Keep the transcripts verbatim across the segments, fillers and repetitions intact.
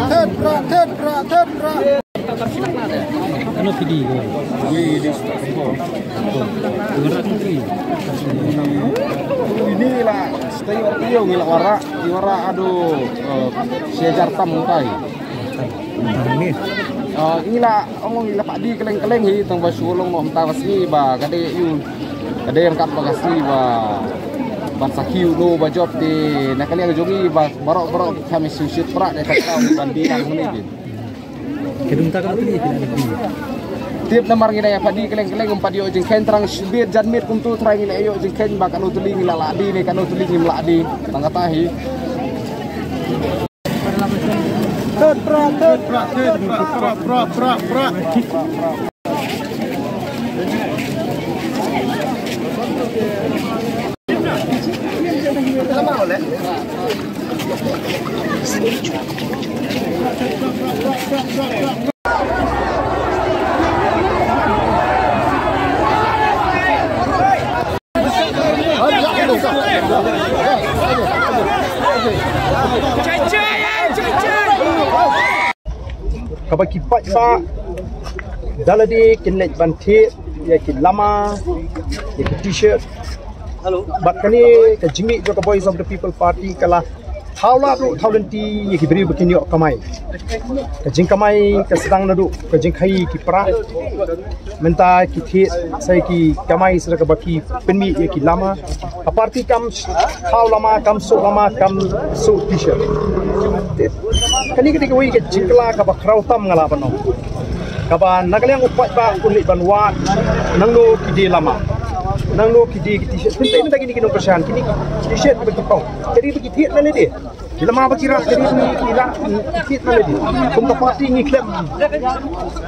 Third bra, third bra, third bra. Ano pidi ko? Wi, di. Ini lah, stay waktu yo ngila wara, iwara ado, eh, sejar tam kai. Ini. Eh, ngila, ong ngila padi keleng-keleng hi, tang ba sulong no mta bas ni ba, kade yu, kade yang kat bagas ni ba, ba sakiu no ba job di, na kali yang jongi ba, barok-barok kami susit prak de kat kau ban bilang ni di. Kedung ta ka tu ni, kena lebih. Tip namar ngi da ïa padi keleng-keleng, um padi ïoh jingkhein trang shibit jan miet kumtu trai ngi la ïoh jingkhein ba kano tuli ngi la ladi ne kano tuli ngi la ladi. Tang kata hi. Third pra, third pra, third pra, pra, pra, pra, pra. Kaba ki paidbah da lade kin leit ban thied ïa ki lama, ïa ki t-shirt. Bad kane ka jingmih jong ka Voice of the People Party ka la thaw lad ruh thaw lynti ïa ki briew ba kin ïoh kamai. Ka jingkamai ka sdang naduh ka jingkhaii ki para. Mynta ki thied sa ki kamai sa kaba ki pynmih ïa ki lama. Ka party kam thaw lama, kam suh lama, kam suh t-shirt. Kane ka dei kawei ka jingkylla kaba khraw tam nga lah ban ong. Kaba na ka liang u paidbah un leit ban wad nangno ki die lama, nangno ki die ki t-shirt. Mynta, mynta kine ki nongkyrshan, kine ki t-shirt kiba ki pang, ka dei ba ki thied na lade. Ki lama ba ki rah, ka dei ba ki rah, ki thied na lade. Kum ka party ngi khlem,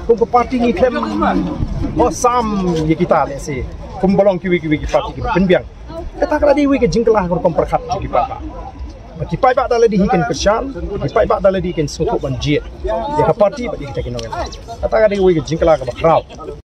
kum ka party ngi khlem, oh, sam ïa kita lehse. Kum ba long kiwei kiwei ki party kiba pynbiang. Kata ka la dei wei ka jingkylla ka rukom pyrkhat jong ki paidbah. Ba ki paidbah da lade hi kin kyrshan, ki paidbah da lade kin sngewthuh ban jied ïa ka party bad ïa kita ki nongïalam. Kata ka dei wei ka jingkylla kaba khraw.